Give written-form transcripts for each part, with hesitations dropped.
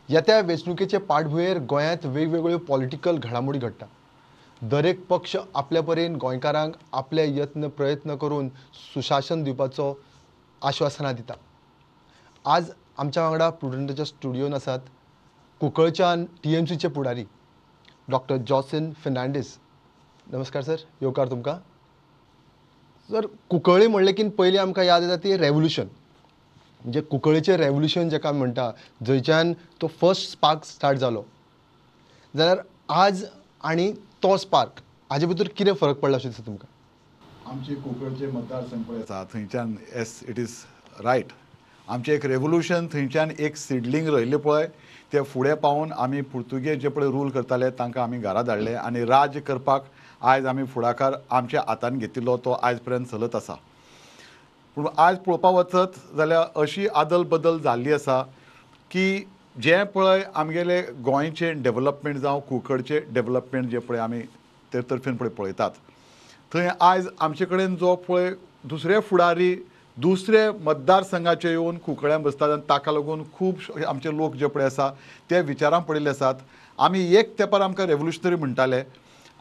येत्या वेंचणुकेचे पाठभुंयेर गोंयांत वेगवेगळ्यो पॉलिटिकल घडामोडी घडटा. दरेक पक्ष आपल्या परीन गोंयकारांक आपले यत्न प्रयत्न करून सुशासन दिवपाचो आश्वासनां दिता. आज आमच्या वांगडा प्रुडंटाच्या स्टुडियोन आसात कुंकळच्यान टीएमसीचे पुढारी डॉक्टर जॉसन फेर्नांडीस. नमस्कार सर, येवकार तुमकां. सर, कुंकळ्ळी म्हणलें की पयलीं आमकां याद येता ती रेवोल्युशन, म्हणजे कुंकळ्ळीचें रेवोल्युशन जेका आमी म्हणटा, जंयच्यान तो फर्स्ट स्पार्क स्टार्ट जालो. जाल्यार आज आनी तो स्पार्क हाजे भितर कितें फरक पडला अशें दिसता तुमकां? आमचे कुंकळचे मतदारसंघ पळय आसा थंयच्यान, येस it is right, आमचें एक रेवोल्युशन थंयच्यान एक सिडलिंग रोयिल्लें पळय, ते फुडें पावून आमी पुर्तुगेज जे पळय रूल करताले तांकां आमी घरा धाडले आनी राज्य करपाक आयज आमी फुडाकार आमच्या हातान घेतिल्लो तो आयज पर्यंत चलत आसा. पूण आयज पळोवपाक वचत जाल्यार अशी आदल बदल जाल्ली आसा की जें पळय आमगेले गोंयचें डेवलपमेंट जावं कुंकळचें डेवलपमेंट जें पळय आमी ते तर्फेन पळय पळयतात, थंय आयज आमचे कडेन जो पळय दुसरे फुडारी दुसरे मतदारसंघाचे येवन कुंकळ्यां बसतात आनी ताका लागून खूब आमचे लोक जे पळय आसा ते विचारां पडिल्ले आसात. आमी एक तेंपार आमकां रेवोल्युशनरी म्हणटाले,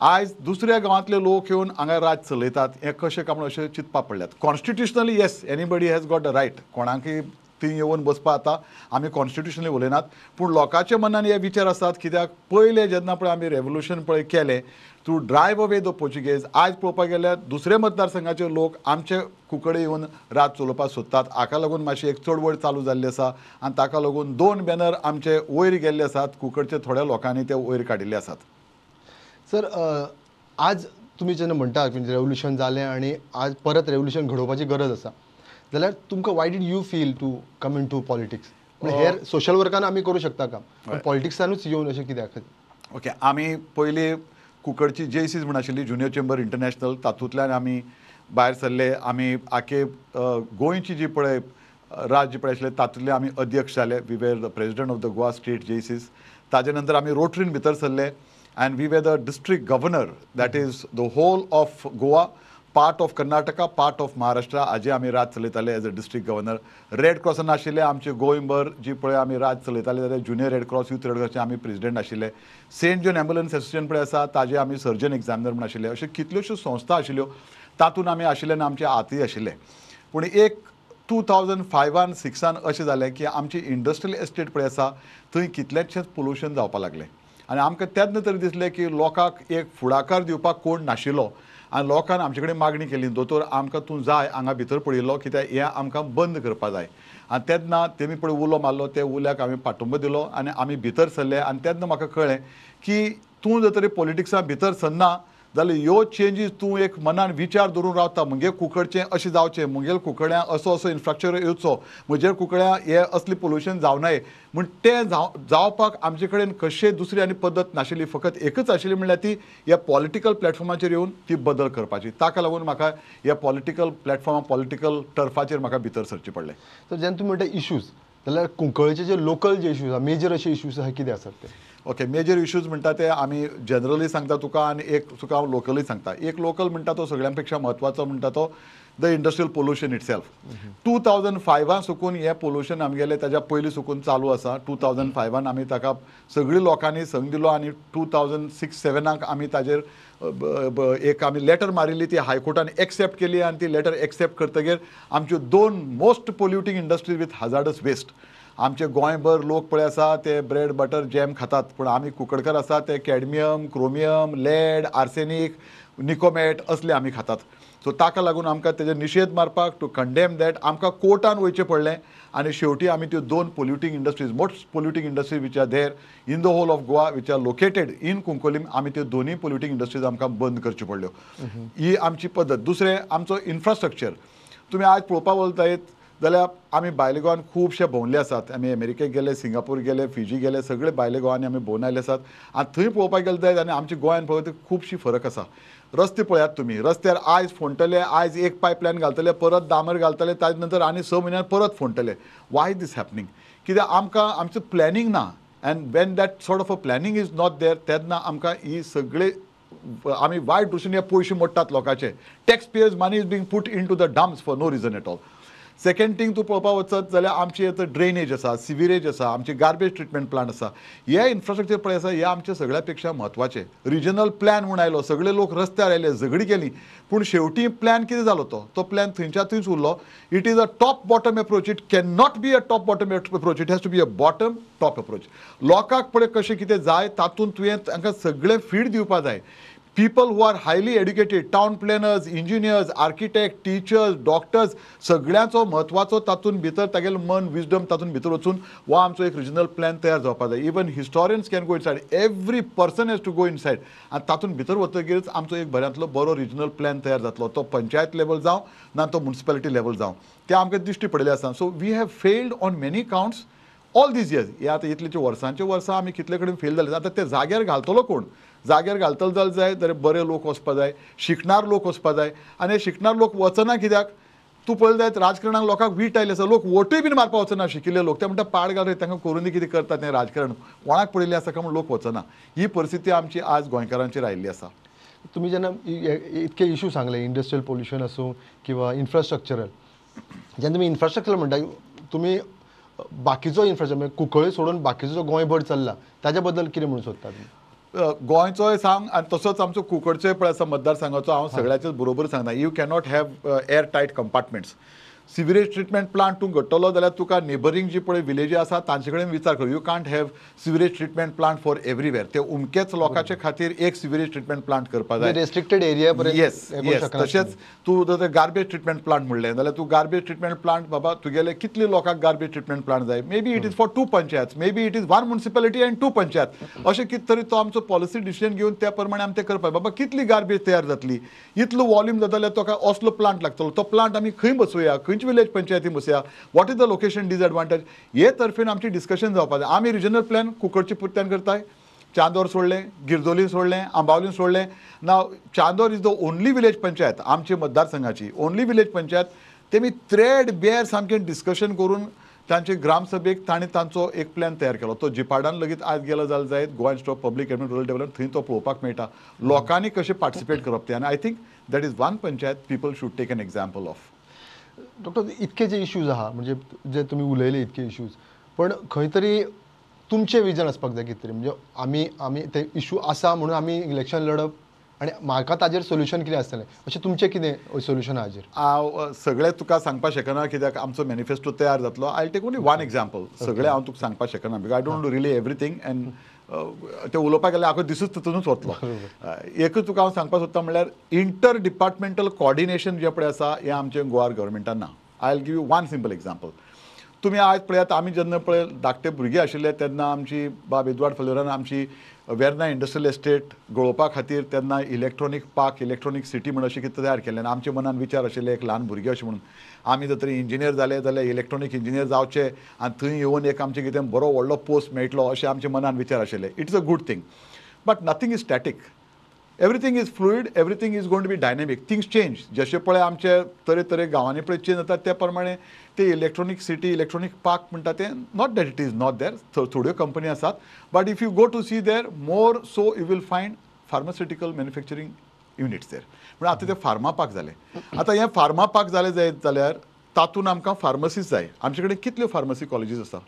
आयज दुसऱ्या गांवांतले लोक येवन हांगा राज चलयतात हें कशें काय म्हूण अशें चिंतपाक पडल्यात. Constitutionally yes, anybody has got the right, कोणाकय थंय येवन बसपा आतां आमी कॉन्स्टिट्युशनली उलयनात, पूण लोकांच्या मनान हे विचार आसात. कित्याक पयलें जेन्ना पळय आमी रेवोल्युशन पळय केलें to drive away the Portuguese, आयज पळोवपाक गेल्यार दुसरे मतदारसंघाचे लोक आमचे कुंकळे येवन राज चलोवपाक सोदतात. हाका लागून मातशी एक चळवळ चालू जाल्ली आसा आनी ताका लागून दोन बॅनर आमचे वयर गेल्ले आसात, कुंकळचे थोड्या लोकांनी ते वयर काडिल्ले आसात. सर, आज तुमी जेन्ना म्हणटा म्हणजे रेवोल्युशन जालें आनी आज परत रेवोल्युशन घडोवपाची गरज आसा, जाल्यार तुमकां why did you feel to come into politics? हेर सोशल वर्कान आमी करूं शकता काम, पण पॉलिटिक्सानूच येवन अशें कित्याक? ओके, आमी पयलीं कुंकळची जेसीज म्हूण आशिल्ली, ज्युनियर चेंबर इंटरनॅशनल, तातूंतल्यान आमी भायर सरले. आमी आखे गोंयची जी पळय राज्य पळय आशिल्लें तातूंतले आमी अध्यक्ष जाले. We were the president of the Goa state Jaycees. ताजे नंतर आमी रोटरीन भितर सरले and we were the district governor, that is the whole of Goa, part of Karnataka, part of Maharashtra हाजे आमी राज चलयताले as a district governor. Red क्रॉसान आशिल्ले आमचे गोंयभर जी पळय आमी राज चलयताले, जाल्यार junior red cross, youth red क्रॉसचे आमी प्रेजिडेंट आशिल्ले. सेंट जॉन एम्बुलन्स एसोसिएशन पळय आसा ताजे आमी सर्जन एग्जामिनर म्हूण आशिल्ले. अश्यो कितल्योश्यो संस्था आशिल्ल्यो तातूंत आमी आशिल्ले आनी आमचे हातूय आशिल्ले. पूण एक 2005 6 अशें जालें की आमची इंडस्ट्रियल एस्टेट पळय आसा थंय कितलेंशेंच पोल्युशन जावपाक लागलें आनी आमकां तेन्ना तरी दिसलें की लोकांक एक फुडाकार दिवपाक कोण नाशिल्लो आनी लोकान आमचे कडेन मागणी केली, दोतोर आमकां तूं जाय हांगा भितर पडिल्लो कित्याक हें आमकां बंद करपाक जाय. आनी तेन्ना तेमी पळय उलो मारलो, त्या उल्याक आमी पाठुंबो दिलो आनी आमी भितर सरले. आनी तेन्ना म्हाका कळ्ळें की तूं जर तरी पॉलिटिक्सां भितर सरना जाल्यार ह्यो चेंजीस तूं एक मनान विचार धरून रावता, म्हगे कुंकळचें अशें जावचें, म्हगेल कुंकळ्यां असो असो इन्फ्रास्ट्रक्चर येवचो, म्हजेर कुंकळ्यां हें असलें पोल्युशन जावं नये म्हूण तें जावपाक आमचे कडेन कशें दुसरी आनी पद्दत नाशिल्ली, फकत एकच आशिल्ली म्हणल्यार ती ह्या पॉलिटिकल प्लॅटफॉर्माचेर येवन ती बदल करपाची. ताका लागून म्हाका ह्या पॉलिटिकल प्लॅटफॉर्मा, पॉलिटिकल टर्फाचेर म्हाका भितर सरचें पडलें. सर, जेन्ना तुमी म्हणटा इश्यूज, जाल्यार कुंकळचे जे लोकल जे इश्यूज आसा, मेजर अशे इश्यूज आसा कितें आसात ते? ओके, मेजर इश्यूज म्हणटा ते आमी जनरली सांगता तुका आनी एक तुका हांव लोकली सांगता. एक लोकल म्हणटा तो सगळ्यां पेक्षा म्हत्वाचो म्हणटा तो the industrial pollution itself. 2005 सुकून हें पोल्युशन आमगेलें ताज्या पयलीं सुकून चालू आसा. 2005 आमी ताका सगळीं लोकांनी संग दिलो आनी 2006-7 आमी ताजेर एक आमी लेटर मारिल्ली, ती हायकोर्टान एक्सेप्ट केली आनी ती लेटर एक्सेप्ट करतगीर आमच्यो दोन most polluting industries with hazardous waste, आमचे गोंयभर लोक पळय आसा ते ब्रेड बटर जॅम खातात, पूण आमी कुंकळकर आसा ते cadmium, chromium, lead, arsenic, nicomate असले आमी खातात. सो ताका लागून आमकां तेजेर निशेध मारपाक, टू कंडेम that, आमकां कोर्टान वयचें पडलें आनी शेवटी आमी त्यो दोन polluting industries, most polluting industries which are there in the whole of Goa, which are located in Cuncolim, आमी त्यो दोनूय पोल्युटींग इंडस्ट्रीज आमकां बंद करच्यो पडल्यो. ही आमची पद्दत. दुसरें आमचो इन्फ्रास्ट्रक्चर, तुमी आयज पळोवपाक वचत जाल्यार आमी भायल्या गोवान खुबशे भोंवले आसात. आमी अमेरिकेक गेले, सिंगापूर गेले, फिजी गेले, सगळे भायल्या गोवांनी आमी भोंवन आयले आसात. आनी थंय पळोवपाक गेले जायत आनी आमच्या गोंयान पळोवपाक खुबशी फरक आसा. रस्ते पळयात तुमी, रस्त्यार आयज फोंडटले, आयज एक पायपलायन घालतले, परत डांबर घालतले, ताजे नंतर आनी 6 म्हयन्यान परत फोंडटले. वाय दीस हॅपनींग? कित्याक आमकां आमचें प्लॅनिंग ना. And when that sort of a planning is not there, तेन्ना आमकां ही सगळे आमी वायट दृश्टीन हे पयशे मोडटात लोकांचे. Tax payers money is being put into the dumps for no reason at all. Second thing तूं पळोवपाक वचत जाल्यार आमची आतां ड्रेनेज आसा, सिवरेज आसा, आमची गार्बेज ट्रिटमेंट प्लांट आसा, हे इन्फ्रास्ट्रक्चर पळय आसा, हे आमचे सगळ्या पेक्षा म्हत्वाचे. रिजनल प्लॅन म्हूण आयलो, सगळे लोक रस्त्यार आयले, झगडी केली, पूण शेवटी प्लॅन कितें जालो, तो तो प्लॅन थंयच्या थंयच उरलो. It is a top bottom approach, it can not be a top bottom approach, it has to be a bottom top approach. लोकांक पळय कशें कितें जाय तातूंत तुवें तांकां सगळें फीड दिवपा जाय. People who are highly educated, town planners, engineers, architect, teachers, doctors, सगळ्यांचो म्हत्वाचो तातूंत भितर तागेलें मन, विजडम तातूंत भितर वचून वा आमचो एक रिजनल प्लॅन तयार जावपा जाय. Even historians can go inside, every person has to go inside. आनी तातूंत भितर वतगीरच आमचो एक बऱ्यांतलो बरो रिजनल प्लॅन तयार जातलो, तो पंचायत लेवल जावं ना तो म्युनिसिपालिटी लेवल जावं, ते आमकां दिश्टी पडिल्लें आसा. So we have failed on many counts all these years. हे आतां इतलेचे वर्सांचे वर्सां आमी कितले कडेन फेल जाले. आतां ते जाग्यार घालतलो कोण? जाग्यार घालतलो जाल्यार जाय जाल्यार बरे लोक वचपा जाय, शिकणार लोक वचपा जाय. आनी हे शिकणार लोक वचना कित्याक? तूं पळयलें जायत राजकारणाक लोकांक वीट आयले आसा, लोक वोटूय बीन मारपाक वचना. शिकिल्ले लोक ते म्हणटा पाड घाल रे, तांकां करून दी कितें करता तें राजकारण, कोणाक पडिल्लें आसा काय म्हूण लोक वचना. ही परिस्थिती आमची आज गोंयकारांचेर आयिल्ली आसा. तुमी जेन्ना इतके इशू सांगले, इंडस्ट्रियल पोल्युशन आसूं किंवा इन्फ्रास्ट्रक्चरल, जेन्ना तुमी इन्फ्रास्ट्रक्चर म्हणटा तुमी बाकीचो इन्फ्रास्ट्रक्चर म्हणजे कुंकळ्ळी सोडून बाकीचो जो गोंयभर चल्ला ताच्या बद्दल कितें म्हणून सोदता तुमी? गोंयचोय सांग आनी तसोच आमचो कुंकळचोय पळय आसा मतदारसंघाचो, हांव सगळ्याचेच बरोबर सांगता. You cannot have air tight compartments. Sewerage treatment plant तूं घडटलो जाल्यार तुका नेबरींग जी पळय विलेजी आसा तांचे कडेन विचार कर. You can't have sewerage treatment plant for everywhere. ते उमकेच लोकांचे खातीर एक सिवरेज ट्रिटमेंट प्लांट करपा जाय, रेस्ट्रिक्टेड एरिया पर्यंत. येस येस. तशेंच तूं जर गार्बेज ट्रिटमेंट प्लांट म्हणलें जाल्यार तूं गार्बेज ट्रिटमेंट प्लांट बाबा तुगेले कितले लोकांक गार्बेज ट्रिटमेंट प्लांट जाय? Maybe it is for 2 panchayat, maybe it is 1 municipality and 2 panchayat, अशें कितें तरी तो आमचो पॉलिसी डिसिजन घेवन त्या प्रमाणे आमी तें करपाक. बाबा कितली गार्बेज तयार जातली, इतलो वॉल्यूम जाता जाल्यार तुका असलो प्लांट लागतलो, तो प्लांट आमी खंय बसोवया, खंयची विलेज पंचायती बसया, what is the location disadvantage, हे तर्फेन आमची डिस्कशन जावपा जाय. आमी रिजनल प्लॅन कुंकळचे पुरत्यान करताय, चांदोर सोडलें, गिरदोली सोडलें, आंबावली सोडलें. Now Chandor is the only village panchayat आमचे मतदारसंघाची, ओनली विलेज पंचायत. तेमी थ्रेड बेर सामकें डिस्कशन करून तांचे ग्रामसभेक ताणें तांचो एक प्लॅन तयार केलो. तो जिपाडान लेगीत आज गेलो जाल्यार जायत, Goa institute of public admin rural development, थंय तो पळोवपाक मेळटा लोकांनी कशें पार्टिसिपेट करप तें. आनी I think that is one panchayat people should take an example of. Doctor, इतके जे इश्यूज आहा म्हणजे जे तुमी उलयले इतके इश्यूज, पण खंय तरी तुमचें विजन आसपाक जाय कितें तरी, म्हणजे आमी आमी ते इशू आसा म्हणून आमी इलेक्शन लढप आनी म्हाका ताजेर सोल्युशन कितें आसतलें, अशें तुमचें कितें सोल्युशन आहा हाजेर? हांव सगळें तुका सांगपाक शकना कित्याक आमचो मॅनिफेस्टो तयार जातलो. I take only one example. सगळें हांव तुका सांगपाक शकना because I don't do really everything and ते उलोवपाक गेल्यार आखो दिसूच तितूनच वतलो. एकूच तुका हांव सांगपाक सोदता म्हणल्यार इंटर डिपार्टमेंटल कॉर्डिनेशन जें पळय आसा हें आमचें गोवा गव्हर्मेंटान ना. I will give you one simple example. तुमी आयज पळयात, आमी जेन्ना पळय धाकटे भुरगे आशिल्ले तेन्ना आमची बाब एदवार्ड फलेरान आमची वेर्ना इंडस्ट्रियल एस्टेट गळोवपा खातीर तेन्ना इलेक्ट्रॉनीक पार्क, इलेक्ट्रॉनीक सिटी म्हण अशें कितें तयार केल्लें. आनी आमच्या मनान विचार आशिल्ले एक ल्हान भुरगे अशें म्हणून आमी जर तरी इंजिनियर जाले जाल्यार इलेक्ट्रॉनीक इंजिनियर जावचे आनी थंय येवन एक आमचें कितें बरो व्हडलो पोस्ट मेळटलो अशें आमच्या मनान विचार आशिल्ले. It's a good thing, but nothing is static. Everything is fluid, everything is going to be dynamic, things change. जशें पळय आमचे तरेतरे गांवांनी पळय चेंज जाता त्या प्रमाणे ते इलेक्ट्रॉनीक सिटी, इलेक्ट्रॉनीक पार्क म्हणटा तें not that it is not there, थोड्यो कंपनी आसात, but if you go to see there more so you will find pharmaceutical manufacturing units there. म्हणून आतां ते फार्मा पार्क जाले. आतां हें फार्मा पार्क जालें जायत जाल्यार तातूंत आमकां फार्मसीज जाय. आमचे कडेन कितल्यो फार्मसी कॉलेजीस आसा?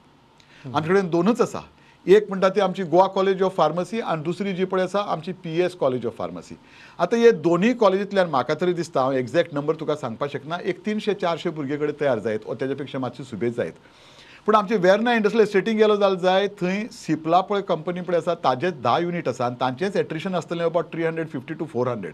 आमचे कडेन दोनूच आसा. एक म्हणटा ती आमची गोवा कॉलेज ऑफ फार्मसी आनी दुसरी जी पळय आसा आमची PS college of pharmacy. आतां हे दोनूय कॉलेजींतल्यान म्हाका तरी दिसता, हांव एग्जॅक्ट नंबर तुका सांगपाक शकना, एक 300-400 भुरगे कडेन तयार जायत वा तेज्या पेक्षा मातशे सुबेज जायत. पूण आमचे वेर्ना इंडस्ट्रियल एस्टेटीन गेलो जाल्यार जाय, थंय सिप्ला पळय कंपनी पळय आसा ताजेच 10 युनीट आसा आनी तांचेच एट्रिशन आसतलें अबावट 350 to 400.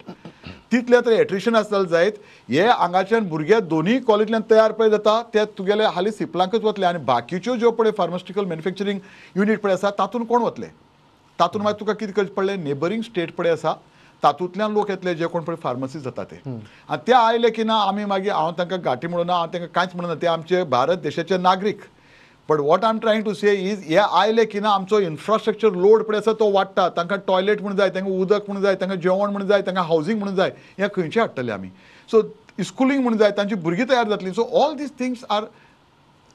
तितलें तर एट्रिशन आसतलें जायत. हे हांगाच्यान भुरगे दोनूय कॉलेजींतल्यान तयार पळय जाता ते तुगेले हालीं सिप्लांकच वतले आनी बाकीच्यो ज्यो पळय फार्मास्युटिकल मॅन्युफॅक्चरींग युनीट पळय आसा तातूंत कोण वतले? तातूंत मागीर तुका कितें करचें पडलें, नेबरींग स्टेट पळय आसा तातूंतल्यान लोक येतले जे कोण पळय फार्मसी जाता ते. आनी ते आयले की ना आमी मागीर हांव तांकां गांठी म्हणना, हांव तांकां कांयच म्हणना, ते आमचे भारत देशाचे नागरीक. But what I am trying to say is हे आयले की ना आमचो इन्फ्रास्ट्रक्चर लोड पळय आसा तो वाडटा. तांकां टॉयलेट म्हूण जाय, तांकां उदक म्हूण जाय, तांकां जेवण म्हूण जाय, तांकां हावजींग म्हूण जाय, हें खंयचें हाडटले आमी? सो स्कुलींग म्हूण जाय, तांची भुरगीं तयार जातलीं. So all these things are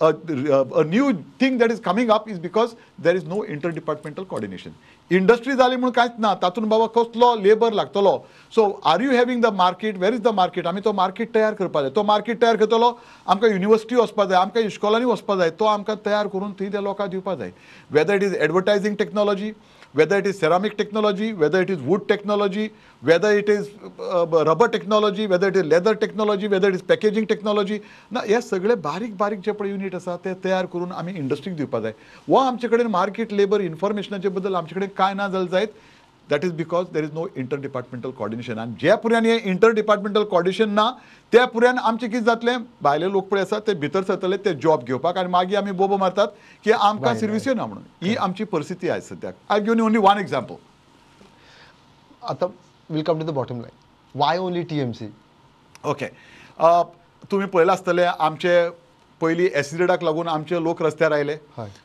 a new thing that is coming up is because there is no inter departmental coordination. Industry जाली म्हणून कांयच ना, तातूंत बाबा कसलो लेबर लागतलो. So are you having the market, where is the market? आमी तो मार्केट तयार करपाक जाय. तो मार्केट तयार करतलो आमकां युनिवर्सिटी वचपाक जाय, आमकां इश्कोलांनी वचपाक जाय, तो आमकां तयार करून थंय त्या लोकांक दिवपाक जाय. Whether it is advertising technology, whether it is ceramic technology, whether it is wood technology, whether it is rubber technology, whether it is leather technology, whether it is packaging technology, ना हे सगळे बारीक बारीक जे पळय युनीट आसा ते तयार करून आमी इंडस्ट्रीक दिवपाक जाय. वा आमचे कडेन मार्केट लेबर इन्फॉर्मेशनाचे बद्दल आमचे कडेन कांय ना जालें जायत, that is because there is no inter departmental coordination. आनी जे पुऱ्यान हें इंटर डिपार्टमेंटल कॉर्डिनेशन ना त्या पुऱ्यान आमचें कितें जातलें, भायले लोक पळय आसा ते भितर सरतले ते जॉब घेवपाक आनी मागीर आमी बोबो मारतात की आमकां सर्विसयो ना म्हणून. ही आमची परिस्थिती आयज सद्याक. I give you only one example. आतां we'll come to the bottom line, why only TMC? Okay, तुमी पळयलां आसतलें आमचे पयलीं एसिडाक लागून आमचे लोक रस्त्यार आयले,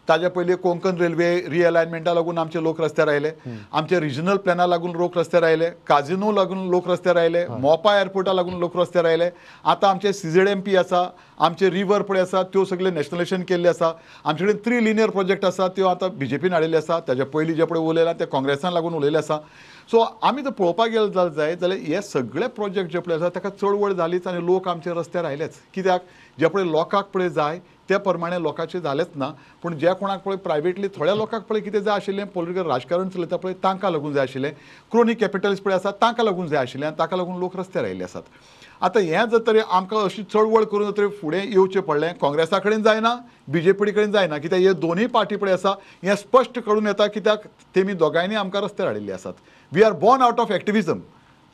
ताज्या पयलीं कोंकण रेल्वे रिअलायनमेंटा लागून आमचे लोक रस्त्यार आयले, आमचे रिजनल प्लॅना लागून लोक रस्त्यार आयले, काजिनो लागून लोक रस्त्यार आयले, मोपा एअरपोर्टा लागून लोक रस्त्यार आयले. आतां आमचे CZMP आसा, आमचे रिवर पळय आसा त्यो सगळे नॅशनलायझेशन केल्ले आसा, आमचे कडेन 3 लिनियर प्रोजेक्ट आसा त्यो आतां BJPन हाडिल्ले आसा, ताज्या पयलीं जे पळय उलयला ते काँग्रेसान लागून उलयले आसा. सो आमी जर पळोवपाक गेले जाल्यार जायत जाल्यार हे सगळे प्रोजेक्ट जे पळय आसा ताका चळवळ जालीच आनी लोक आमचे रस्त्यार आयलेच. कित्याक जे पळय लोकांक पळय जाय त्या प्रमाणे लोकांचें जालेंच ना, पूण ज्या कोणाक पळय प्रायवेटली थोड्या लोकांक पळय कितें जाय आशिल्लें, पॉलिटिकल राजकारण चलयता पळय तांकां लागून जाय आशिल्लें, क्रोनी कॅपिटलिस्ट पळय आसा तांकां लागून जाय आशिल्लें आनी ताका लागून लोक रस्त्यार आयिल्ले आसात. आतां हें जर तरी आमकां अशी चळवळ करून जर तरी फुडें येवचें पडलें, काँग्रेसा कडेन जायना, BJP कडेन जायना, कित्याक हे दोनूय पार्टी पळय आसा हें स्पश्ट कळून येता कित्याक तेमी दोगांयनी आमकां रस्त्यार हाडिल्ले आसात. We are born out of activism.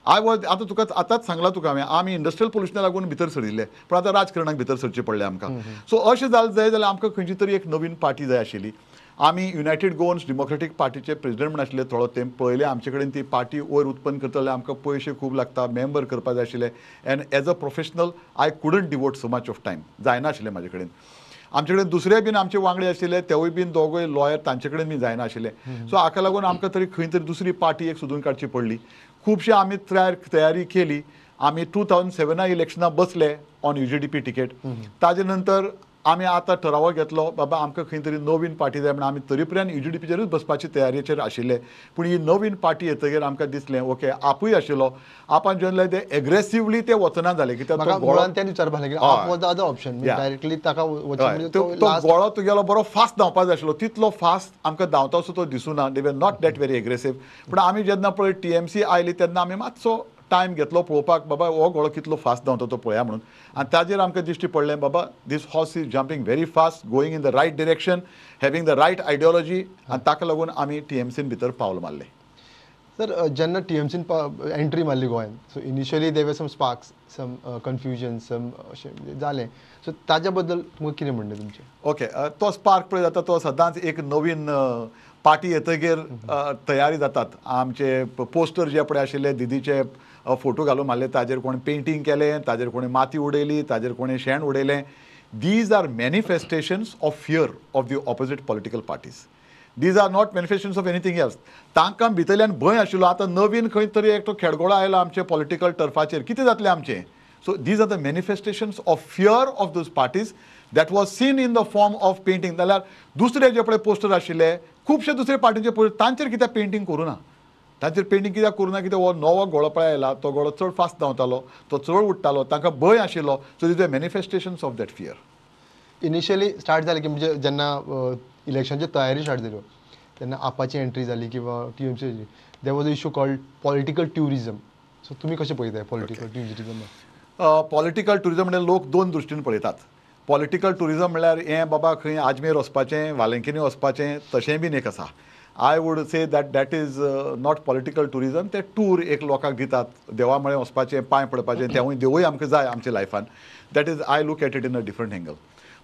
I was आतां तुका आतांच सांगलां तुका हांवें, आमी इंडस्ट्रियल पोल्युशना लागून भितर सरिल्ले, पूण आतां राजकारणाक भितर सरचें पडलें आमकां. सो अशें जालें जाय जाल्यार आमकां खंयची तरी एक नवीन पार्टी जाय आशिल्ली. आमी युनायटेड गोवन्स डेमोक्रेटीक पार्टीचे प्रेजिडंट म्हूण आशिल्ले थोडो तेंप पळयलें, आमचे कडेन ती पार्टी वयर उत्पन्न करतले जाल्यार आमकां पयशे खूब लागता, मेंबर करपाक जाय आशिल्ले, and as a professional I couldn't devote so much of time, जायनाशिल्लें म्हाजे कडेन. आमचे कडेन दुसरे बीन आमचे वांगडी आशिल्ले तेवूय बीन दोगूय लॉयर, तांचे कडेन बी जायनाशिल्ले. सो हाका लागून आमकां तरी खंय तरी दुसरी पार्टी एक सोदून काडची पडली. खुबशी आमी तयारी केली. आमी 2007 इलेक्शनाक बसले ऑन UGDP ticket. ताजे नंतर आमी आतां ठराव घेतलो बाबा आमकां खंय तरी नवीन पार्टी जाय म्हणून आमी तरी पर्यंत UGDPचेरूच बसपाची तयारेचेर आशिल्ले. पूण ही नवीन पार्टी येतगीर आमकां दिसलें ओके आपूय आशिल्लो आपण जेन्ना ते एग्रेसिवली ते वचना जाले कित्याक तो गोळो तुगेलो बरो फास्ट धांवपाक जाय आशिल्लो, तितलो फास्ट आमकां धांवता असो तो दिसुना. They were not that very aggressive. पूण आमी जेन्ना पळय TMC आयली तेन्ना आमी मातसो टायम घेतलो पळोवपाक बाबा हो घोडो कितलो फास्ट धांवता तो पळया म्हणून, आनी ताजेर आमकां दिश्टी पडलें बाबा this horse is jumping very fast, going in the right direction, having the right ideology, आनी ताका लागून आमी TMCन भितर पावल मारलें. सर, जेन्ना TMCन एंट्री मारली गोंयांत, so initially there were some sparks, some confusion, some अशें जालें, सो ताज्या बद्दल तुमकां कितें म्हणणें तुमचें? ओके, तो स्पार्क पळय जाता तो सदांच एक नवीन पार्टी येतगीर तयारी जातात. आमचे पोस्टर जे पळय आशिल्ले दिदीचे फोटो घालून मारले, ताजेर कोणें पेंटींग केलें, ताजेर कोणें माती उडयली, ताजेर कोणें शेण उडयलें. These are manifestations of fear of the opposite political parties. These are not manifestations of anything else. तांकां भितरल्यान भंय आशिल्लो आतां नवीन खंय तरी एकटो खेडगोळो आयला आमचे पॉलिटिकल टर्फाचेर, कितें जातलें आमचें. So these are the manifestations of fear of those parties that was seen in the form of painting. जाल्यार दुसरे जे पळय पोस्टर आशिल्ले खुबशे दुसरे पार्टीचे पोस्टर तांचेर कित्याक पेंटींग करूं ना, तांचेर पेंटींग कित्याक करूं ना, कित्याक हो नवो घोळो पळय आयला तो घोळो चड फास्ट धांवतालो, तो चड उडटालो, तांकां भंय आशिल्लो. So these are manifestations of that fear. Initially start जालें की म्हणजे जेन्ना इलेक्शनची तयारी स्टार्ट जाल्यो तेन्ना आपाची एंट्री जाली किंवा TMC, there was a issue called political tourism. So तुमी कशें पळयताय पॉलिटिकल ट्युरिजम? पॉलिटिकल ट्युरिजम म्हणल्यार लोक दोन दृश्टीन पळयतात. पॉलिटिकल ट्युरिजम म्हणल्यार हें बाबा खंय आजमेर वचपाचें, वालेंकिनी वचपाचें, तशें बीन एक आसा. I would say that that is not political tourism. ते टूर एक लोकांक दितात, देवा म्हळें वचपाचें, पांय पडपाचें, तेवूय देवूय आमकां जाय आमच्या लायफान. That is, I look at it in a different angle.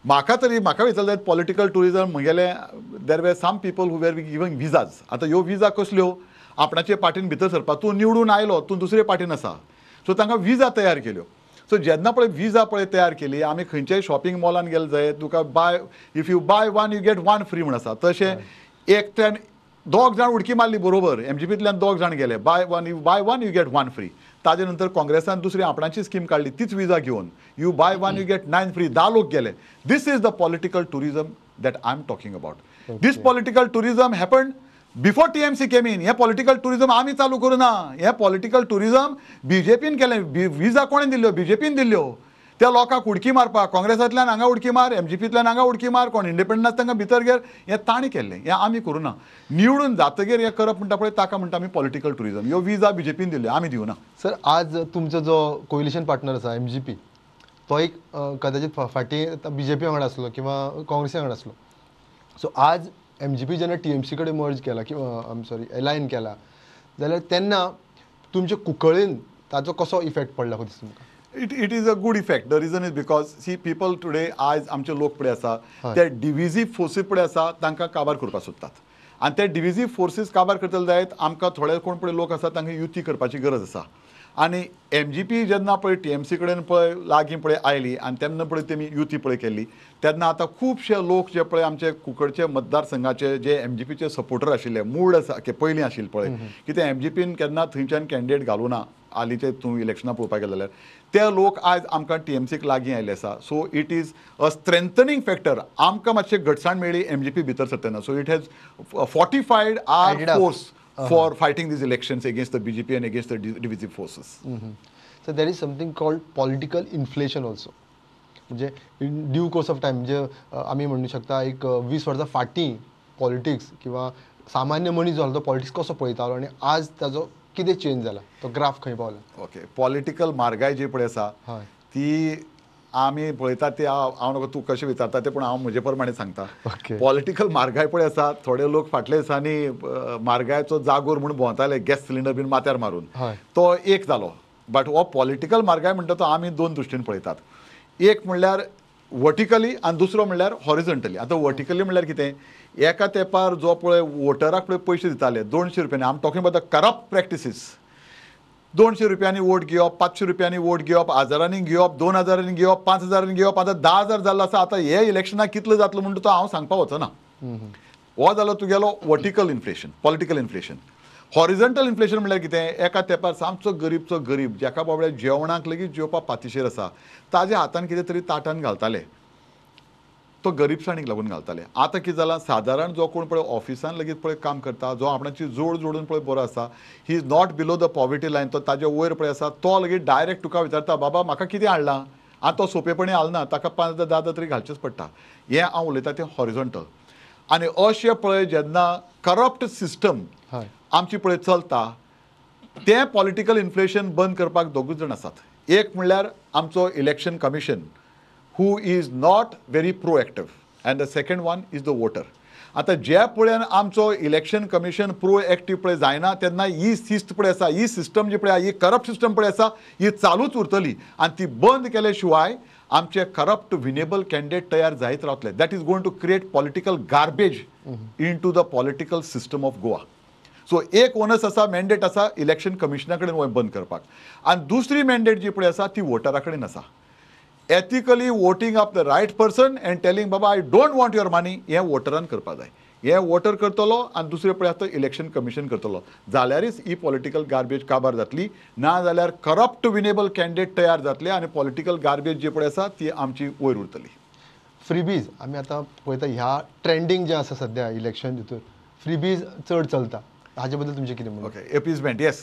म्हाका तरी म्हाका विचारलें जायत पॉलिटिकल ट्युरिजम म्हगेलें there were some people who were giving visas. आतां ह्यो विजा कसल्यो, आपणाचे पार्टीन भितर सरपाक, तूं निवडून आयलो, तूं दुसरे पार्टीन आसा, सो तांकां विजा तयार केल्यो. सो जेन्ना पळय विजा पळय तयार केली, आमी खंयच्याय शॉपिंग मॉलान गेले जायत तुका buy, if you buy one you get one free म्हण आसा. तशें एकट्यान दोग जाण उडकी मारली बरोबर, एमजीपींतल्यान दोग जाण गेले, buy one you buy one you get one free. ताजे नंतर काँग्रेसान दुसरी आपणाची स्कीम काडली, तीच विजा घेवन you buy one you get 9 free, 10 लोक गेले. This is the political tourism that I am talking about. This political tourism happened before TMC came in. हें पॉलिटिकल टुरिजम आमी चालू करूं ना, हें पॉलिटिकल टुरिजम बीजेपीन केलें. विजा कोणें दिल्ल्यो? बीजेपीन दिल्ल्यो त्या लोकांक उडकी मारपाक. काँग्रेसांतल्यान हांगा उडकी मार, एमजीपींतल्यान हांगा उडकी मार, कोण इंडिपेंडंट आसा तांकां भितर घेर, हें तांणी केल्लें, हें आमी करूं ना. निवडून जातगीर हें करप म्हणटा पळय ताका म्हणटा आमी पॉलिटिकल टुरिजम. ह्यो विजा बीजेपीन दिल्ल्यो, आमी दिवना. सर, आज तुमचो जो कोइलिशन पार्टनर आसा एमजीपी, तो एक कदाचित फाटीं बीजेपी वांगडा आसलो किंवा काँग्रेसी वांगडा आसलो. सो आज एमजीपी जेन्ना टीएमसी कडेन मर्ज केला किंवा आम सॉरी एलायन केला जाल्यार तेन्ना तुमच्या कुंकळीन ताचो कसो इफेक्ट पडला खंय दिसता तुमकां? It is a good effect. The reason is because see people today, आयज आमचे लोक पळय आसा ते डिविजीव फोर्सीस पळय आसा तांकां काबार करपाक सोदतात, आनी ते डिविजीव फोर्सीस काबार करतले जायत आमकां थोडे कोण पळय लोक आसा तांकां युती करपाची गरज आसा. आनी एमजीपी जेन्ना पळय टीएमसी कडेन पळय लागीं पळय आयली आनी तेन्ना पळय तेमी युती पळय केल्ली, तेन्ना आतां खुबशे लोक जे पळय आमचे कुंकळचे मतदारसंघाचे जे एमजीपीचे सपोर्टर आशिल्ले, मूळ आसा की पयलीं आशिल्ले पळय की ते एमजीपीन केन्ना थंयच्यान कॅन्डिडेट घालूं ना हालींचे तूं इलेक्शनां पळोवपाक गेले जाल्यार, ते लोक आयज आमकां टीएमसीक लागीं आयिल्ले आसा. So it is a strengthening factor. आमकां मातशें घटसाण मेळ्ळी एमजीपी भितर सरतना. So it has fortified our force for fighting these elections against the BJP and against the divisive forces. So there is something called political inflation also. म्हणजे in due course of time, म्हणजे आमी म्हणू शकता एक 20 वर्सां फाटीं politics किंवा सामान्य मनीस जो आसलो तो पॉलिटिक्स कसो पळयतालो आनी आज ताजो कितें चेंज जाला, तो ग्राफ खंय पावला? ओके, पॉलिटिकल म्हारगाय जी पळय आसा ती आमी पळयता ते हांव नको तूं कशें विचारता तें, पूण हांव म्हजे प्रमाणे सांगता. पॉलिटिकल म्हारगाय पळय आसा, थोडे लोक फाटले दिसांनी म्हारगायचो जागोर म्हूण भोंवताले, गॅस सिलिंडर बीन माथ्यार मारून, तो एक जालो. बट हो पॉलिटिकल म्हारगाय म्हणटा तो आमी दोन दृश्टीन पळयतात. एक म्हणल्यार वर्टिकली आनी दुसरो म्हणल्यार हॉरिझॉन्टली. आतां वर्टिकली म्हणल्यार कितें, एका तेंपार जो पळय वोटराक पळय पयशे दिताले 200 रुपयांनी, I am talking about the corrupt practices, 200 रुपयांनी वोट घेवप, 500 रुपयांनी वोट घेवप, हजारांनी घेवप, 2000 घेवप, 5000 घेवप, आतां 10,000 जाल्लो आसा. आतां हे इलेक्शनाक कितलो जातलो म्हणटा तो हांव सांगपाक वचना. हो जालो तुगेलो vertical inflation, political inflation. Horizontal inflation म्हणल्यार कितें, एका तेंपार सामचो गरीबचो गरीब जाका बाबड्या जेवणाक लेगीत जेवपाक पातिशेर आसा ताज्या हातान कितें तरी ताटान घालताले, तो गरीबसाणीक लागून घालताले. आतां कितें जालां, सादारण जो कोण पळय ऑफिसान लेगीत पळय काम करता, जो आपणाची जोड जोडून पळय बरो आसा, he is not below the poverty line, तो ताजे वयर पळय आसा, तो लेगीत डायरेक्ट तुका विचारता बाबा म्हाका कितें हाडलां, आनी तो सोंपेपणी हालना, ताका 5,000 10,000 तरी घालचेंच पडटा. हें हांव उलयता तें हॉरिझॉन्टल. आनी अशें पळय जेन्ना करप्ट सिस्टम आमची पळय चलता, तें पॉलिटिकल इन्फ्लेशन बंद करपाक दोगूच जाण आसात. एक म्हणल्यार आमचो election commission, who is not very proactive, and the second one is the voter. आतां ज्या पळयान आमचो इलेक्शन कमिशन प्रोएक्टीव पळय जायना तेन्ना ही शिस्त पळय आसा, ही सिस्टम जी पळय आसा, ही करप्ट सिस्टम पळय आसा, ही चालूच उरतली. आनी ती बंद केले शिवाय आमचे करप्ट विनेबल कॅन्डिडेट तयार जायत रावतले. That is going to create political garbage into the political system of Goa. So एक ओनस आसा, मॅन्डेट आसा इलेक्शन कमिशना कडेन बंद करपाक, आनी दुसरी मॅन्डेट जी पळय आसा ती वोटरा कडेन आसा. Ethically voting up the right person and telling Baba I don't want your money, हें वोटरान करपाक जाय. हें वोटर करतलो आनी दुसरें पळय आतां इलेक्शन कमिशन करतलो जाल्यारच ही पॉलिटिकल गार्बेज काबार जातली, ना जाल्यार करप्ट विनेबल कॅन्डिडेट तयार जातले आनी पॉलिटिकल गार्बेज जी पळय आसा ती आमची वयर उरतली. फ्रीबीज आमी आतां पळयता, ह्या ट्रेंडींग जें आसा सद्या इलेक्शन हितूर फ्रीबीज चड चलता, हाजे बद्दल तुमचें कितें म्हणणें? ओके, एपिजमेंट, येस.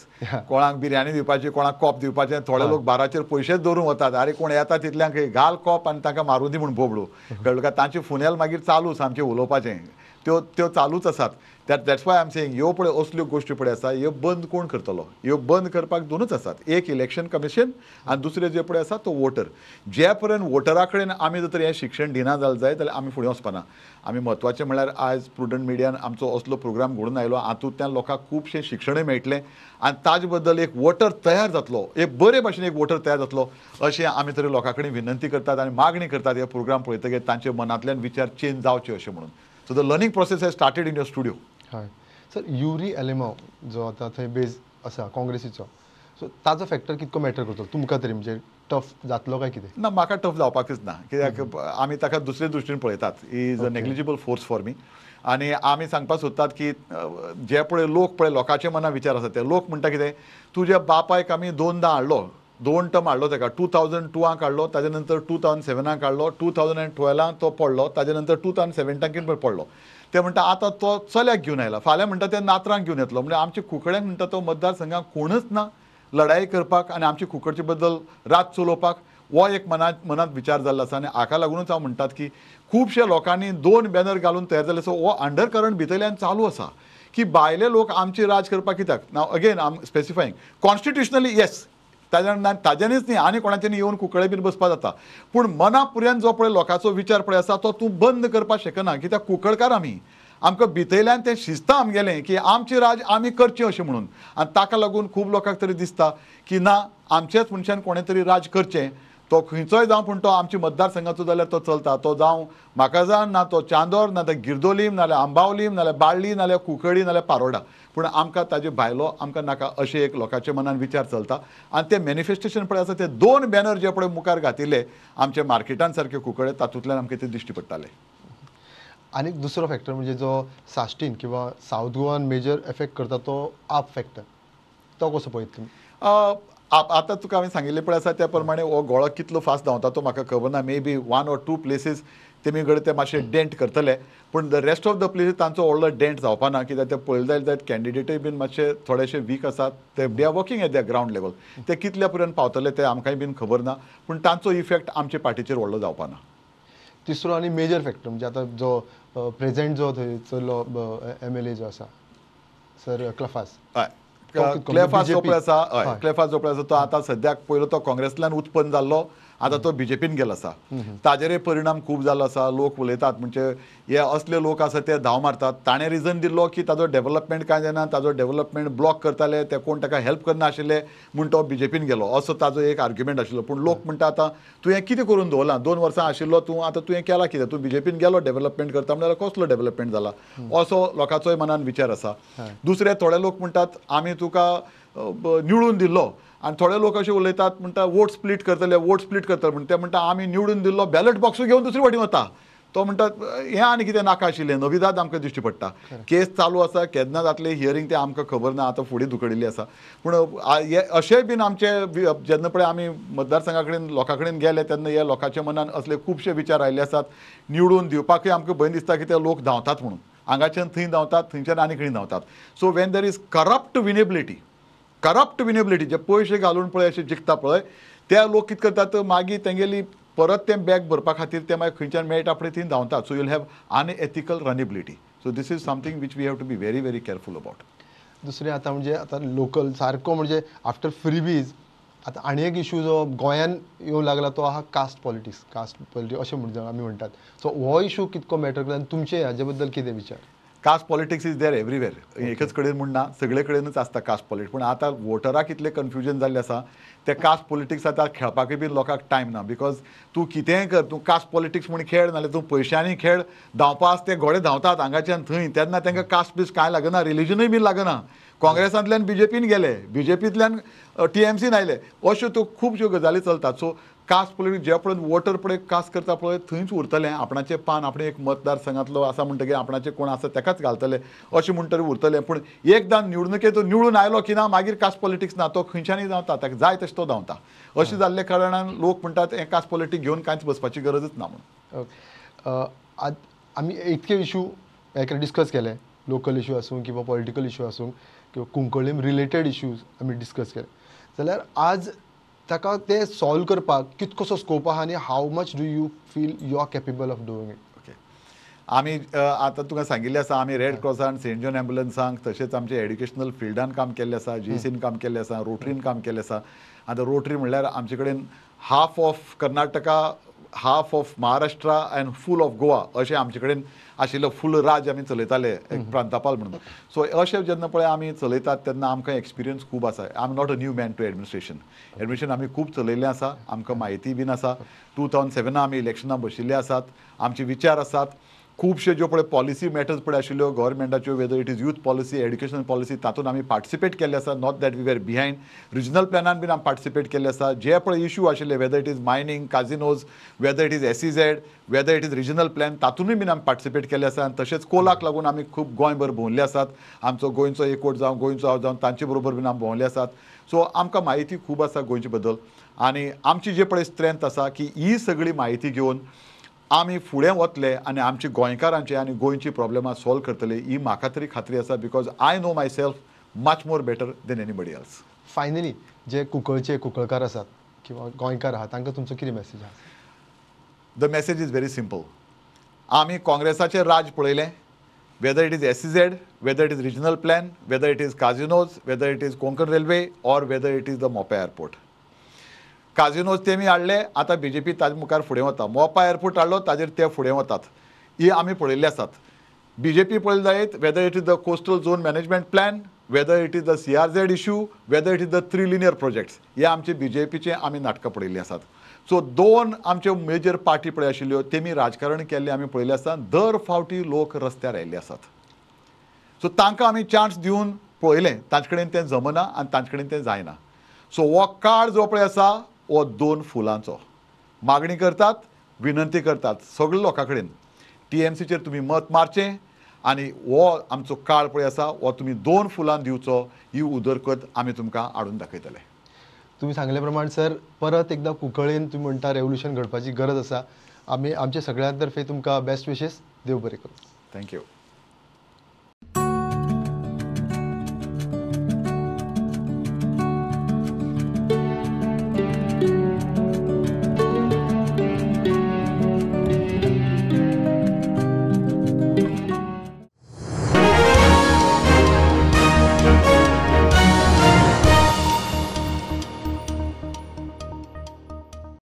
कोणाक बिर्याणी दिवपाची, कोणाक कॉप दिवपाचें, थोडे लोक बाराचेर पयशेच दवरून वतात, आरे कोण येता तितल्यांक घाल कॉप आनी तांकां मारूं दी म्हूण बोबडू, कळ्ळें काय? तांचे फुनेल मागीर चालू सामकें उलोवपाचें, त्यो त्यो चालूच आसात. That's why I am saying ह्यो पळय असल्यो गोश्टी पळय आसा, ह्यो बंद कोण करतलो? ह्यो बंद करपाक दोनूच आसात, एक इलेक्शन कमिशन आनी दुसरें जें पळय आसा तो वोटर. जे पर्यंत वोटरा कडेन आमी जर तर हें शिक्षण दिना जालें जायत जाल्यार आमी फुडें वचपाना. आमी म्हत्वाचें म्हणल्यार आयज प्रुडंट मिडियान आमचो असलो प्रोग्राम घडोवन आयलो, हातूंतल्यान लोकांक खुबशें शिक्षणूय मेळटलें आनी ताजे बद्दल एक वोटर तयार जातलो, एक बरे भाशेन एक वोटर तयार जातलो अशें आमी तरी लोकां कडेन विनंती करतात आनी मागणी करतात. हे प्रोग्राम पळयतकीर तांच्या मनांतल्यान विचार चेंज जावचे अशें म्हणून. So the learning process has started in your studio. हय सर, युरी एलेमाव जो आतां थंय बेज आसा काँग्रेसीचो, सो ताजो फॅक्टर कितको मॅटर करतो तुमकां तरी, म्हणजे टफ जातलो काय कितें? ना, म्हाका टफ जावपाकच ना, कित्याक आमी ताका दुसरे दृश्टीन पळयतात. Is a negligible force for me. आनी आमी सांगपाक सोदतात की जे पळय लोक पळय लोकांचे मनां विचार आसा ते लोक म्हणटा कितें, तुज्या बापायक आमी दोनदां हाडलो, 2 टर्म हाडलो ताका, 2002 काडलो, ताजे नंतर 2007 काडलो, 2012 तो पडलो, ताजे नंतर 2017 पडलो. ते म्हणटा आतां तो चल्याक घेवन आयला, फाल्यां म्हणटा ते नातरांक घेवन येतलो. म्हणजे आमच्या कुंकळ्यांक म्हणटा तो मतदारसंघाक कोणच ना लढाई करपाक आनी आमची कुंकळचे बद्दल रात चलोवपाक, हो एक मनांत विचार जाल्लो आसा. आनी हाका लागूनच हांव म्हणटात की खुबशे लोकांनी 2 बॅनर घालून तयार जाले. सो हो अंडर करंट भितरल्यान चालू आसा की भायले लोक आमची राज करपाक कित्याक. Now again I am specifying constitutionally yes, ताज्यानीच न्ही आनी कोणाच्यानी येवन कुंकळे बीन बसपाक जाता, पूण मना पुर्यान जो पळय लोकांचो विचार पळय आसा तो तूं बंद करपाक शकना. कित्याक कुंकळकार आमी, आमकां भितयल्यान तें शिजता आमगेलें की आमची राज आमी करची अशें म्हणून. आनी ताका लागून खूब लोकांक तरी दिसता की ना, आमचेच मनशान कोणें तरी राज करचें, तो खंयचोय जावं पूण तो आमच्या मतदारसंघाचो जाल्यार तो चलता. तो जावं म्हाका जाण ना तो चांदोर, ना तो गिरदोलीम, नाल्यार आंबावलीम, नाल्यार बाळ्ळी, नाल्यार कुंकळी, नाल्यार पारोडा, पूण आमकां ताजे भायलो आमकां नाका अशें एक लोकांच्या मनान विचार चलता. आनी ते मॅनिफेस्टेशन पळय आसा ते 2 बॅनर जे पळय मुखार घातिल्ले आमच्या मार्केटान सारके कुंकळे, तातूंतल्यान आमकां ते दिश्टी पडटाले. आनी दुसरो फॅक्टर म्हणजे जो साश्टीन किंवा सावथ गोवान मेजर इफेक्ट करता तो आप फॅक्टर, तो कसो पळयता तुमी? आतां तुका हांवें सांगिल्लें पळय आसा त्या प्रमाणे हो गोळो कितलो फास्ट धांवता तो म्हाका खबर ना. May be 1 or 2 places तेमी घडये ते मातशे डेंट करतले, पूण the rest of the places तांचो व्हडलो डेंट जावपा ना. कित्याक ते पळयले जाल्यार जायत कॅन्डिडेटय बीन मातशे थोडेशे वीक आसात, ते they are working at the ground level, ते कितल्या पर्यंत पावतले ते आमकांय बीन खबर ना, पूण तांचो इफेक्ट आमचे पार्टीचेर व्हडलो जावपा ना. तिसरो आनी मेजर फॅक्टर म्हणजे आतां जो प्रेझेंट जो थंयसरलो MLA जो आसा सर क्लेफास, हय क्लेफास जो पळय आसा, हय क्लेफास जो पळय आसा तो आतां सद्याक पयलो तो काँग्रेसांतल्यान उत्पन्न जाल्लो, आतां तो बीजेपीन गेलो आसा. ताजेरय परिणाम खूब जाल्लो आसा. लोक उलयतात म्हणजे हे असले लोक आसा ते धांव मारतात. ताणें रिजन दिल्लो की ताजो डेवलपमेंट कांय जायना, ताजो डेवलपमेंट ब्लॉक करताले, ते कोण ताका हेल्प करनाशिल्ले म्हूण तो बीजेपीन गेलो, असो ताजो एक आर्ग्युमेंट आशिल्लो. पूण लोक म्हणटा आतां तुवें कितें करून दवरलां, 2 वर्सां आशिल्लो तूं, आतां तुवें केलां कितें, तूं बीजेपीन गेलो डेवलपमेंट करता म्हणल्यार कसलो डेवलपमेंट जाला, असो लोकांचोय मनान विचार आसा. दुसरे थोडे लोक म्हणटात आमी तुका निवडून दिल्लो, आनी थोडे लोक अशे उलयतात म्हणटा वोट स्प्लीट करतले, वोट स्प्लीट करतले, म्हण ते म्हणटा आमी निवडून दिल्लो बॅलट बॉक्सूय घेवन दुसरी वाटी वता. तो म्हणटा हें आनी कितें नाका आशिल्लें. नविदाद आमकां दिश्टी पडटा. केस चालू आसा, केन्ना जातले हियरींग तें आमकां खबर ना, आतां फुडें धुकडिल्ली आसा. पूण अशेंय बीन आमचे जेन्ना पळय आमी मतदारसंघा कडेन लोकां कडेन गेले तेन्ना हे लोकांच्या मनान असले खुबशे विचार आयिल्ले आसात. निवडून दिवपाकूय आमकां भंय दिसता की ते लोक धांवतात म्हणून, हांगाच्यान थंय धांवतात, थंयच्यान आनी खंय धांवतात. So when there is corrupt winnability, corrupt winnability जे पयशे घालून पळय अशे जिखता पळय ते लोक कितें करतात मागीर तेंगेली परत तें बॅग भरपा खातीर ते मागीर खंयच्यान मेळटा पळय थंय धांवतात. So you'll have unethical runnability. So this is something which we have to be very very careful about. दुसरें आतां म्हणजे आतां लोकल सारको म्हणजे आफ्टर फ्रीबीज आतां आनी एक इशू जो गोंयान येवंक लागला तो आहा कास्ट पॉलिटिक्स. कास्ट पॉलिटिक्स अशें म्हणटा आमी म्हणटात. सो हो इशू कितको मॅटर करता आनी तुमचे हाजे बद्दल कितें विचार? Caste politics is there everywhere, एकच कडेन म्हूण ना, सगळे कडेनच आसता कास्ट पॉलिटिक्स. पूण आतां वोटराक इतलें कन्फ्युजन जाल्लें आसा, ते कास्ट पॉलिटिक्स आतां खेळपाकूय बी लोकांक टायम ना. Because तूं कितेंय कर, तूं कास्ट पॉलिटिक्स म्हूण खेळ, नाल्यार तूं पयशांनी खेळ, धांवपा आसा ते घोडे धांवतात हांगाच्यान थंय, तेन्ना तांकां कास्ट बीस कांय लागना, रिलिजनूय बीन लागना. काँग्रेसांतल्यान बीजेपीन गेले, बीजेपींतल्यान टीएमसीन आयले, अश्यो त्यो खुबश्यो गजाली चलतात. सो कास्ट पॉलिटिक्स जे पळय वोटर पळय कास्ट करता पळय थंयच उरतलें. आपणाचें पान आपणें एक मतदारसंघांतलो आसा म्हणटकीर आपणाचें कोण आसा तेकाच घालतले अशें म्हूण तरी उरतलें. पूण एकदां निवडणुकेंत निवडून आयलो की ना मागीर कास्ट पॉलिटिक्स ना, तो खंयच्यानय धांवता, ताका जाय तशें तो धांवता. अशें जाल्ले कारणान लोक म्हणटात हें कास्ट पॉलिटिक्स घेवन कांयच बसपाची गरजच ना म्हणून. आमी इतके इशू डिस्कस केले, लोकल इशू आसूं किंवा पॉलिटिकल इशू आसूं किंवा कुंकळ्ळीम रिलेटेड इश्यूज आमी डिस्कस केले, जाल्यार आज ताका ते सॉल्व करपाक कितकोसो स्कोप आहा आनी how much do you feel you are capable of doing it? Okay, आमी आतां तुका सांगिल्लें आसा, आमी रेड क्रॉसान, सेंट जॉन एम्बुलन्सांक, तशेंच आमचे एड्युकेशनल फिल्डान काम केल्लें आसा, जीसीन काम केल्लें आसा, रोटरीन काम केल्लें आसा. आतां रोटरी म्हणल्यार आमचे कडेन half of Karnataka, half of Maharashtra and full of Goa अशें आमचे कडेन आशिल्लो फूल राज आमी चलयताले एक प्रांतापाल म्हणून. सो अशें जेन्ना पळय आमी चलयतात तेन्ना आमकां एक्सपिरियन्स खूब आसा. I am not a new man to administration. Administration आमी खूब चलयल्लें आसा, आमकां म्हायती बीन आसा. 2007 आमी इलेक्शनां बशिल्ले आसात, आमचे विचार आसात. खुबशे ज्यो पळय पॉलिसी मॅटर्स पळय आशिल्ल्यो गव्हर्मेंटाच्यो, whether it is youth policy, education policy, तातूंत आमी पार्टिसिपेट केल्ले आसा. Not that we were behind. Regional प्लॅनान बीन आमी पार्टिसिपेट केल्ले आसा. जे पळय इशू आशिल्ले, whether it is mining, casinos, whether it is SEZ, whether it is regional plan, तातूंतय बीन आमी पार्टिसिपेट केल्ले आसा. आनी तशेंच कोलाक लागून आमी खूब गोंयभर भोंवले आसात. आमचो गोंयचो एकवट जावं, गोंयचो हांव जावं, तांचे बरोबर बीन आमी भोंवले आसात. सो आमकां म्हायती खूब आसा गोंयचे बद्दल आनी आमची जे पळय स्ट्रेंथ आसा की ही सगळी म्हायती घेवन आमी फुडें वतले आनी आमची गोंयकारांची आनी गोंयची प्रॉब्लेमां सॉल्व करतले, ही म्हाका तरी खात्री आसा, because I know myself much more better than anybody else. Finally जे कुंकळचे कुंकळकार आसात किंवा गोंयकार आहात तांकां तुमचो कितें मॅसेज आसा? The message is very simple. आमी काँग्रेसाचें राज पळयलें, whether it is SEZ, whether it is regional plan, whether it is casinos, whether it is Konkan railway or whether it is the Mopa airport. Casinos तेमी हाडले, आतां BJP ताजे मुखार फुडें वता. Mopa airport हाडलो, ताजेर ते फुडें वतात. ही आमी पळयल्ले आसात. बीजेपी पळयली जायत, whether it is the coastal zone management plan, whether it is the CRZ issue, whether it is the three linear projects, हे आमचे बीजेपीचे आमी नाटकां पळयल्लीं आसात. सो दोन आमच्यो मेजर पार्टी पळय आशिल्ल्यो तेमी राजकारण केल्लें आमी पळयल्लें आसा. दर फावटी लोक रस्त्यार आयिल्ले आसात. सो तांकां आमी चान्स दिवन पळयलें, तांचे कडेन तें जमना आनी तांचे कडेन तें जायना. सो हो काळ जो पळय आसा हो दोन फुलांचो. मागणी करतात, विनंती करतात सगळ्या लोकां कडेन, टीएमसीचेर तुमी मत मारचें आनी हो आमचो काळ पळय आसा हो तुमी दोन फुलां दिवचो, ही उदरगत आमी तुमकां हाडून दाखयतले. तुमी सांगले प्रमाण सर, परत एकदां कुंकळेन तुमी म्हणटा रेवोल्युशन घडपाची गरज आसा. आमी आमच्या सगळ्यां तर्फे तुमकां बेस्ट विशेस. देव बरें करूं. Thank you.